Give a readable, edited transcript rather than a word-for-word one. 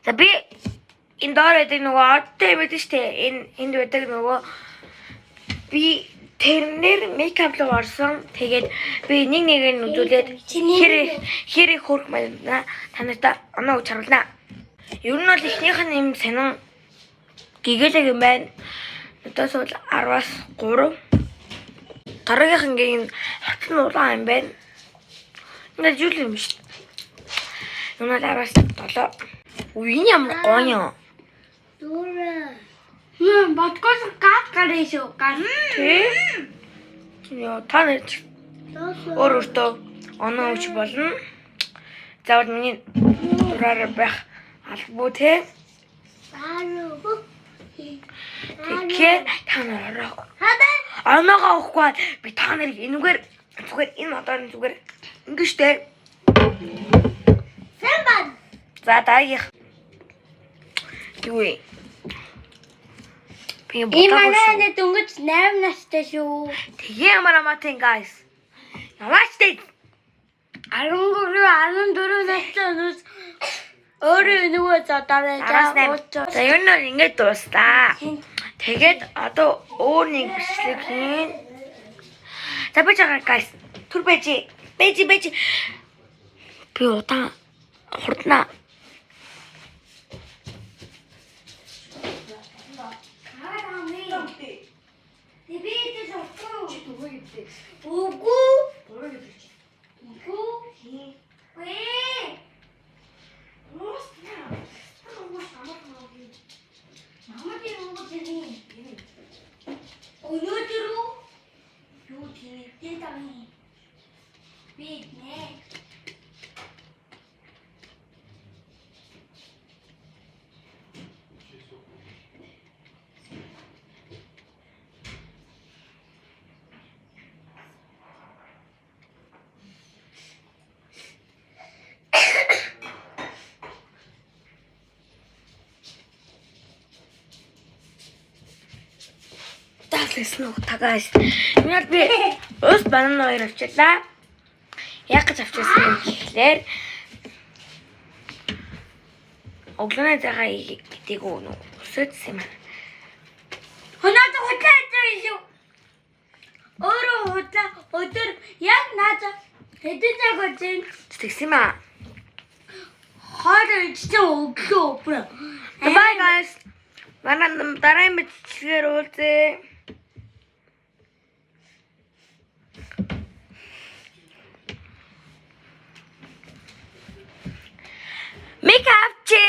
За би энэ доор байдаг нөгөө одтой юм байдаг штэ. Энэ энд байдаг нөгөө би тэрнэр мейкап руу орсон. Тэгээд би нэг нэг нь үзүүлээд хэр хэр их хөрх байна та нартай оноо өгч харуулна. Ер нь бол эхнийх нь юм сонин гэгээлэг юм байна. Надаас бол 10-аас 3. Дараагийнх ингээ энэ хотын улаан юм байна. Энэ жил юм шүү. Энэ бол 10-аас 7. Үу энэ ямар гоё юм. Дүүрэ. Хм, бодгоос газ гарна шүү. Газ. Тэ? Яа та нар ч өөр өөртөө оноо өгч болно. Заавал миний дураараа байх албагүй те. Тэгэхээр та нар ороо. Оноогоо өгөхгүй бол би та нарыг энүүгээр зүгээр энэ одоор нь зүгээр ингэ штэ. Сэмбан. За дараагийнх. Юу вэ? Би Энэ бодоогүй манай шүү. нэ дөнгөж 8 настай шүү. Тэгээ ямар амаатай guys. Ямаач тэ. 13 14 настай өнөөс өөрөө нөгөө задараа Араас 8. За ер нь бол ингэж дуустаа. Тэгээд одоо өөр нэг бичлэг хийн. За би жаа guys. Түр бэжи. Бэжи бэжи. Би удаан хурднаа. Үгүй. Үгүй. Вэ. Мама би нөгөө тэрний. Өнөөдөр үү? Юу тийм таа. Би нэ. Таалсан уу та guys. Энэ бол би ус банан хоёр авчлаа. Яг гэж авчихсан юм гэхлээр өглөөний цагаа гэдэг үү нөө өсөдсөн юм. Өнөөдөр худлаа хийж шүү. Өөрөө худлаа өдөр яг наад хэдэн цаг болж байна? Тэгсэн юм аа. Хоол идсэн өглөө өглөө. Bye guys. Манай дараагийн бичлэгээр уулзъя. Makeup чи